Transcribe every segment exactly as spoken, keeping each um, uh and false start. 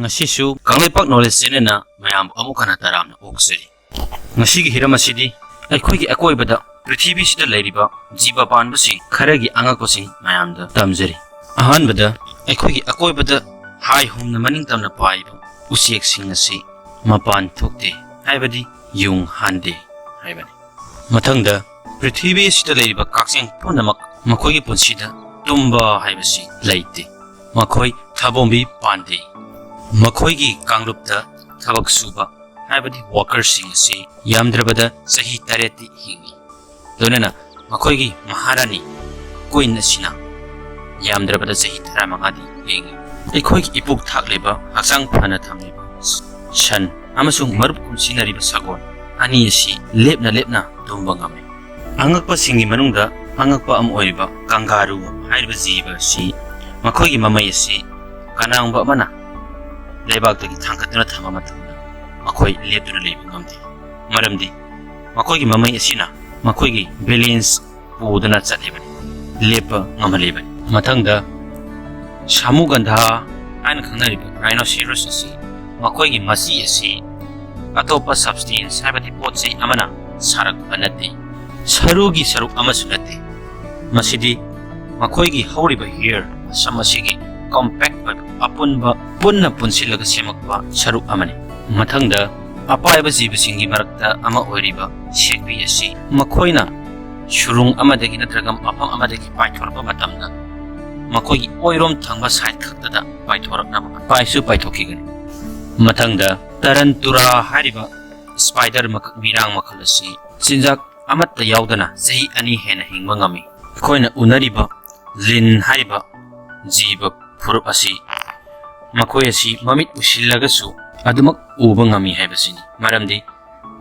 ꯉꯁꯤꯁꯨ ꯀꯪꯂꯩꯄꯥꯛ Knowledge Channelꯅ ꯃꯌꯥꯝꯕꯨ ꯑꯃꯨꯛ ꯍꯟꯅ ꯇꯔꯥꯝꯅ ꯑꯣꯛꯆꯔꯤ꯫ ꯉꯁꯤꯒꯤ ꯍꯤꯔꯝ ꯑꯁꯤꯗꯤ ꯑꯩꯈꯣꯏꯒꯤ ꯑꯀꯣꯏꯕꯗ ꯄ꯭ꯔꯤꯊꯤꯕꯤꯁꯤꯗ ꯂꯩꯔꯤꯕ ꯖꯤꯕ ꯄꯥꯟꯕꯁꯤꯡ ꯈꯔꯒꯤ ꯑꯉꯛꯄꯁꯤꯡ ꯃꯌꯥꯝꯗ ꯇꯝꯖꯔꯤ꯫ ꯑꯍꯥꯟꯕꯗ, ꯑꯩꯈꯣꯏꯒꯤ ꯑꯀꯣꯏꯕꯗ ꯍꯥꯏ ꯍꯨꯝꯅ ꯃꯅꯤꯡ ꯇꯝꯅ ꯄꯥꯏꯕ ꯎꯆꯦꯛꯁꯤꯡ ꯑꯁꯤ ꯃꯄꯥꯟ ꯊꯣꯛꯇꯦ, ꯍꯥꯏꯕꯗꯤ ꯌꯨꯡ ꯍꯥꯟꯗꯦ ꯍꯥꯏꯕꯅꯤ꯫ ꯃꯊꯪꯗ, ꯄ꯭ꯔꯤꯊꯤꯕꯤ ꯑꯁꯤꯗ ꯂꯩꯔꯤꯕ ꯀꯛꯆꯦꯡ ꯄꯨꯝꯅꯃꯛ ꯃꯈꯣꯏꯒꯤ ꯄꯨꯟꯁꯤꯗ ꯇꯨꯝꯕ ꯍꯥꯏꯕꯁꯤ ꯂꯩꯇꯦ꯫ ꯃꯈꯣꯏ ꯊꯥꯕꯣꯝꯕꯤ ꯄꯥꯟꯗꯦ꯫ ꯃꯈꯣꯏꯒꯤ ꯀꯥꯡꯂꯨꯞꯇ ꯊꯕꯛ ꯁꯨꯕ, ꯍꯥꯏꯕꯗꯤ workerꯁꯤꯡ ꯑꯁꯤ ꯌꯥꯝꯗ꯭ꯔꯕꯗ ꯆꯍꯤ ꯇꯔꯦꯠꯇꯤ ꯍꯤꯡꯏ꯫ ꯂꯣꯏꯅꯅ ꯃꯈꯣꯏꯒꯤ ꯃꯍꯥꯔꯥꯅꯤ, queen ꯑꯁꯤꯅ ꯌꯥꯝꯗ꯭ꯔꯕꯗ ꯆꯍꯤ ꯇꯔꯥꯃꯉꯥꯗꯤ ꯍꯤꯡꯏ꯫ ꯑꯩꯈꯣꯏꯒꯤ ꯏꯄꯨꯛ ꯊꯥꯛꯂꯤꯕ, ꯍꯛꯆꯥꯡ ꯐꯅ ꯊꯝꯂꯤꯕ ꯁꯟ ꯑꯃꯁꯨꯡ ꯃꯔꯨꯞ ꯀꯨꯝꯁꯤꯟꯅꯔꯤꯕ ꯁꯒꯣꯜ ꯑꯅꯤ ꯑꯁꯤ ꯂꯦꯞꯅ ꯂꯦꯞꯅ ꯇꯨꯝꯕ ꯉꯝꯃꯤ꯫ ꯑꯉꯛꯄꯁꯤꯡꯒꯤ ꯃꯅꯨꯡꯗ ꯑꯉꯛꯄ ꯑꯃ ꯑꯣꯏꯔꯤꯕ ꯀꯪꯒꯥꯔꯨ ꯍꯥꯏꯔꯤꯕ ꯖꯤꯕ ꯑꯁꯤ, ꯃꯈꯣꯏꯒꯤ ꯃꯃꯩ ꯑꯁꯤ ꯀꯅꯥꯒꯨꯝꯕ ꯑꯃꯅ ꯂꯩꯕꯥꯛꯇꯒꯤ ꯊꯥꯡꯒꯠꯇꯨꯅ ꯊꯝꯕ ꯃꯇꯝꯗ ꯃꯈꯣꯏ ꯂꯦꯞꯇꯨꯅ ꯂꯩꯕ ꯉꯝꯗꯦ꯫ ꯃꯔꯝꯗꯤ ꯃꯈꯣꯏꯒꯤ ꯃꯃꯩ ꯑꯁꯤꯅ ꯃꯈꯣꯏꯒꯤ balance ꯄꯨꯗꯨꯅ ꯆꯠꯂꯤꯕꯅꯤ, ꯂꯦꯞꯄ ꯉꯝꯍꯜꯂꯤꯕꯅꯤ꯫ ꯃꯊꯪꯗ, ꯁꯥꯃꯨꯒꯟꯙꯥ ꯍꯥꯏꯅ ꯈꯪꯅꯔꯤꯕ rhinoceros ꯑꯁꯤ, ꯃꯈꯣꯏꯒꯤ ꯃꯆꯤ ꯑꯁꯤ ꯑꯇꯣꯞꯄ substance, ꯍꯥꯏꯕꯗꯤ ꯄꯣꯠ ꯆꯩ ꯑꯃꯅ ꯁꯥꯔꯛꯄ ꯅꯠꯇꯦ, ꯁꯔꯨꯒꯤ ꯁꯔꯨꯛ ꯑꯃꯁꯨ ꯅꯠꯇꯦ꯫ ꯃꯁꯤꯗꯤ ꯃꯈꯣꯏꯒꯤ ꯍꯧꯔꯤꯕ hair, ꯃꯁꯝ ꯑꯁꯤꯒꯤ compact ꯑꯣꯏꯕ ꯑꯄꯨꯟꯕ, ꯄꯨꯟꯅ ꯄꯨꯟꯁꯤꯜꯂꯒ ꯁꯦꯝꯃꯛꯄ ꯁꯔꯨꯛ ꯑꯃꯅꯤ꯫ ꯃꯊꯪꯗ, ꯑꯄꯥꯏꯕ ꯖꯤꯕꯁꯤꯡꯒꯤ ꯃꯔꯛꯇ ꯑꯃ ꯑꯣꯏꯔꯤꯕ ꯁꯦꯛꯄꯤ ꯑꯁꯤ, ꯃꯈꯣꯏꯅ ꯁꯨꯔꯨꯡ ꯑꯃꯗꯒꯤ ꯅꯠꯇ꯭ꯔꯒ ꯃꯐꯝ ꯑꯃꯗꯒꯤ ꯄꯥꯏꯊꯣꯔꯛꯄ ꯃꯇꯝꯗ, ꯃꯈꯣꯏꯒꯤ ꯑꯣꯏꯔꯣꯝ ꯊꯪꯕ side ꯈꯛꯇꯗ ꯄꯥꯏꯊꯣꯔꯛꯅꯕ ꯄꯥꯏꯁꯨ ꯄꯥꯏꯊꯣꯛꯈꯤꯒꯅꯤ꯫ ꯃꯊꯪꯗ, tarantula ꯍꯥꯏꯔꯤꯕ spider ꯃꯈꯜ, ꯃꯤꯔꯥꯡ ꯃꯈꯜ ꯑꯁꯤ ꯆꯤꯟꯖꯥꯛ ꯑꯃꯠꯇ ꯌꯥꯎꯗꯅ ꯆꯍꯤ ꯑꯅꯤ ꯍꯦꯟꯅ ꯍꯤꯡꯕ ꯉꯝꯃꯤ꯫ ꯑꯩꯈꯣꯏꯅ ꯎꯅꯔꯤꯕ lynx ꯍꯥꯏꯔꯤꯕ ꯖꯤꯕ ꯐꯨꯔꯨꯞ ꯑꯁꯤ, ꯃꯈꯣꯏ ꯑꯁꯤ ꯃꯃꯤꯠ ꯎꯏꯁꯤꯜꯂꯒꯁꯨ ꯑꯗꯨꯃꯛ ꯎꯕ ꯉꯝꯃꯤ ꯍꯥꯏꯕꯁꯤꯅꯤ꯫ ꯃꯔꯝꯗꯤ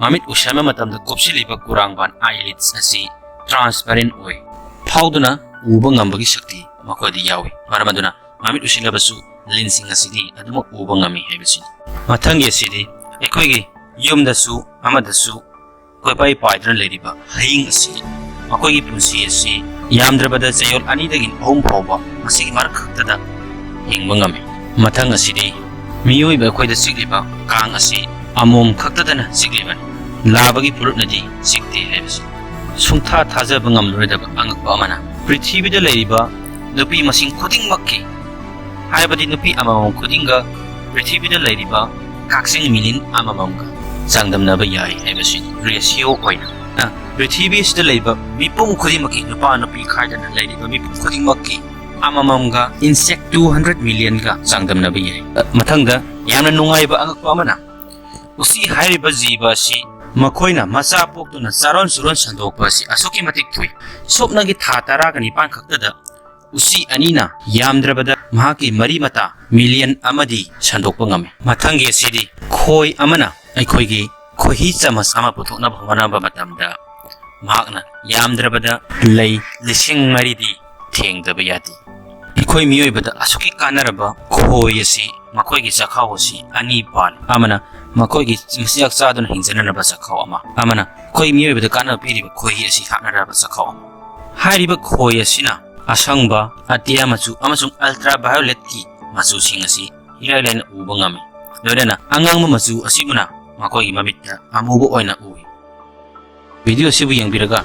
ꯃꯃꯤꯠ ꯎꯏꯁꯤꯟꯕ ꯃꯇꯝꯗ ꯀꯨꯞꯁꯤꯜꯂꯤꯕ ꯀꯨꯔꯥꯡꯕꯥꯟ, eyelids, ꯑꯁꯤ transparent ꯑꯣꯏ, ꯐꯥꯎꯗꯨꯅ ꯎꯕ ꯉꯝꯕꯒꯤ ꯁꯛꯇꯤ ꯃꯈꯣꯏꯗ ꯌꯥꯎꯏ꯫ ꯃꯔꯝ ꯑꯗꯨꯅ ꯃꯃꯤꯠ ꯎꯏꯁꯤꯜꯂꯕꯁꯨ lynxꯁꯤꯡ ꯑꯁꯤꯗꯤ ꯑꯗꯨꯃꯛ ꯎꯕ ꯉꯝꯃꯤ ꯍꯥꯏꯕꯁꯤꯅꯤ꯫ ꯃꯊꯪꯒꯤ ꯑꯁꯤꯗꯤ ꯑꯩꯈꯣꯏꯒꯤ ꯌꯨꯝꯗꯁꯨ ꯑꯃꯗꯁꯨ ꯀꯣꯏꯄꯥꯏ ꯄꯥꯏꯗꯨꯅ ꯂꯩꯔꯤꯕ ꯍꯌꯤꯡ ꯑꯁꯤ, ꯃꯈꯣꯏꯒꯤ ꯄꯨꯟꯁꯤ ꯑꯁꯤ ꯌꯥꯝꯗ꯭ꯔꯕꯗ ꯆꯌꯣꯜ ꯑꯅꯤꯗꯒꯤ ꯑꯍꯨꯝ ꯐꯥꯎꯕ ꯃꯁꯤꯒꯤ ꯃꯔꯛ ꯈꯛꯇꯗ ꯍꯤꯡꯕ ꯉꯝꯃꯤ꯫ ꯃꯊꯪ ꯑꯁꯤꯗꯤ ꯃꯤꯑꯣꯏꯕ ꯑꯩꯈꯣꯏꯗ ꯆꯤꯛꯂꯤꯕ ꯀꯥꯡ ꯑꯁꯤ ꯑꯃꯣꯝ ꯈꯛꯇꯗꯅ ꯆꯤꯛꯂꯤꯕꯅꯤ, ꯂꯥꯕꯒꯤ ꯐꯨꯔꯨꯞꯅꯗꯤ ꯆꯤꯛꯇꯦ ꯍꯥꯏꯕꯁꯤ꯫ ꯁꯨꯡꯊꯥ ꯊꯥꯖꯕ ꯉꯝꯂꯔꯣꯏꯗꯕ ꯑꯉꯛꯄ ꯑꯃꯅ, ꯄ꯭ꯔꯤꯊꯤꯕꯤꯗ ꯂꯩꯔꯤꯕ ꯅꯨꯄꯤ ꯃꯁꯤꯡ ꯈꯨꯗꯤꯡꯃꯛꯀꯤ, ꯍꯥꯏꯕꯗꯤ ꯅꯨꯄꯤ ꯑꯃꯃꯝ ꯈꯨꯗꯤꯡꯒ ꯄ꯭ꯔꯤꯊꯤꯕꯤꯗ ꯂꯩꯔꯤꯕ ꯀꯛꯆꯦꯡ ꯃꯤꯂꯤꯌꯟ ꯑꯃꯃꯝꯒ ꯆꯥꯡꯗꯝꯅꯕ ꯌꯥꯏ ꯍꯥꯏꯕꯁꯤ, ꯔꯦꯁꯤꯌꯣ ꯑꯣꯏꯅ, ꯑ, ꯄ꯭ꯔꯤꯊꯤꯕꯤ ꯑꯁꯤꯗ ꯂꯩꯕ ꯃꯤꯄꯨꯝ ꯈꯨꯗꯤꯡꯃꯛꯀꯤ, ꯅꯨꯄꯥ ꯅꯨꯄꯤ ꯈꯥꯏꯗꯅ ꯂꯩꯔꯤꯕ ꯃꯤꯄꯨꯝ ꯈꯨꯗꯤꯡꯃꯛꯀꯤ ꯑꯃꯃꯝꯒ ꯏꯟꯁꯦꯛ ꯇꯨ ꯍꯟꯗ꯭ꯔꯦꯠ ꯃꯤꯂꯤꯌꯟꯒ ꯆꯥꯡꯗꯝꯅꯕ ꯌꯥꯏ꯫ ꯑ, ꯃꯊꯪꯗ, ꯌꯥꯝꯅ ꯅꯨꯡꯉꯥꯏꯕ ꯑꯉꯛꯄ ꯑꯃꯅ, ꯎꯆꯤ ꯍꯥꯏꯔꯤꯕ ꯖꯤꯕ ꯑꯁꯤ ꯃꯈꯣꯏꯅ ꯃꯆꯥ ꯄꯣꯛꯇꯨꯅ ꯆꯥꯔꯣꯟ ꯁꯨꯔꯣꯟ ꯁꯟꯗꯣꯛꯄ ꯑꯁꯤ ꯑꯁꯨꯛꯀꯤ ꯃꯇꯤꯛ ꯊꯨꯏ꯫ ꯁꯨꯞꯅꯒꯤ ꯊꯥ ꯇꯔꯥꯒ ꯅꯤꯄꯥꯟ ꯈꯛꯇꯗ ꯎꯆꯤ ꯑꯅꯤꯅ ꯌꯥꯝꯗ꯭ꯔꯕꯗ ꯃꯍꯥꯛꯀꯤ ꯃꯔꯤ ꯃꯇꯥ ꯃꯤꯂꯤꯌꯟ ꯑꯃꯗꯤ ꯁꯟꯗꯣꯛꯄ ꯉꯝꯃꯤ꯫ ꯃꯊꯪꯒꯤ ꯑꯁꯤꯗꯤ ꯈꯣꯏ ꯑꯃꯅ ꯑꯩꯈꯣꯏꯒꯤ ꯈꯣꯏꯍꯤ ꯆꯃꯁ ꯑꯃ ꯄꯨꯊꯣꯛꯅꯕ ꯍꯣꯠꯅꯕ ꯃꯇꯝꯗ ꯃꯍꯥꯛꯅ ꯌꯥꯝꯗ꯭ꯔꯕꯗ ꯂꯩ ꯂꯤꯁꯤꯡ ꯃꯔꯤꯗꯤ ꯊꯦꯡꯗꯕ ꯌꯥꯗꯦ꯫ ꯑꯩꯈꯣꯏ ꯃꯤꯑꯣꯏꯕꯗ ꯑꯁꯨꯛꯀꯤ ꯀꯥꯟꯅꯔꯕ ꯈꯣꯏ ꯑꯁꯤ ꯃꯈꯣꯏꯒꯤ ꯆꯥꯛꯈꯥꯎ ꯑꯁꯤ ꯑꯅꯤ ꯄꯥꯜꯂꯤ꯫ ꯑꯃꯅ ꯃꯈꯣꯏꯒꯤ ꯃꯆꯤꯟꯖꯥꯛ ꯆꯥꯗꯨꯅ ꯍꯤꯡꯖꯅꯅꯕ ꯆꯥꯛꯈꯥꯎ ꯑꯃ, ꯑꯃꯅ ꯑꯩꯈꯣꯏ ꯃꯤꯑꯣꯏꯕꯗ ꯀꯥꯟꯅꯕ ꯄꯤꯔꯤꯕ ꯈꯣꯏꯍꯤ ꯑꯁꯤ ꯍꯥꯞꯅꯅꯕ ꯆꯥꯛꯈꯥꯎ ꯑꯃ꯫ ꯍꯥꯏꯔꯤꯕ ꯈꯣꯏ ꯑꯁꯤꯅ ꯑꯁꯪꯕ, ꯑꯇꯤꯌꯥ ꯃꯆꯨ ꯑꯃꯁꯨꯡ ultravioletꯀꯤ ꯃꯆꯨꯁꯤꯡ ꯑꯁꯤ ꯏꯔꯥꯏ ꯂꯥꯏꯅ ꯎꯕ ꯉꯝꯃꯤ꯫ ꯂꯣꯏꯅꯅ ꯑꯉꯥꯡꯕ ꯃꯆꯨ ꯑꯁꯤꯕꯨꯅ ꯃꯈꯣꯏꯒꯤ ꯃꯃꯤꯠꯇ ꯑꯃꯨꯕ ꯑꯣꯏꯅ ꯎꯏ꯫ ꯚꯤꯗꯤꯑꯣ ꯑꯁꯤꯕꯨ ꯌꯦꯡꯕꯤꯔꯒ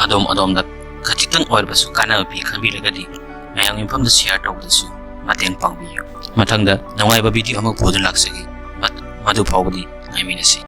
ꯑꯗꯣꯝ ꯑꯗꯣꯝꯗ ꯈꯖꯤꯛꯇꯪ ꯑꯣꯏꯔꯕꯁꯨ ꯀꯥꯟꯅꯕ ꯄꯤ ꯈꯟꯕꯤꯔꯒꯗꯤ ꯃꯌꯥꯝꯒꯤ ꯃꯐꯝꯗ share ꯇꯧꯕꯗꯁꯨ ꯃꯇꯦꯡ ꯄꯥꯡꯕꯤꯌꯨ꯫ ꯃꯊꯪꯗ ꯅꯨꯡꯉꯥꯏꯕ ꯚꯤꯗꯤꯑꯣ ꯑꯃ ꯄꯨꯗꯨꯅ ꯂꯥꯛꯆꯒꯦ꯫ ꯃ-, ꯃꯗꯨ ꯐꯥꯎꯕꯗꯤ ꯉꯥꯏꯃꯤꯟꯅꯁꯤ꯫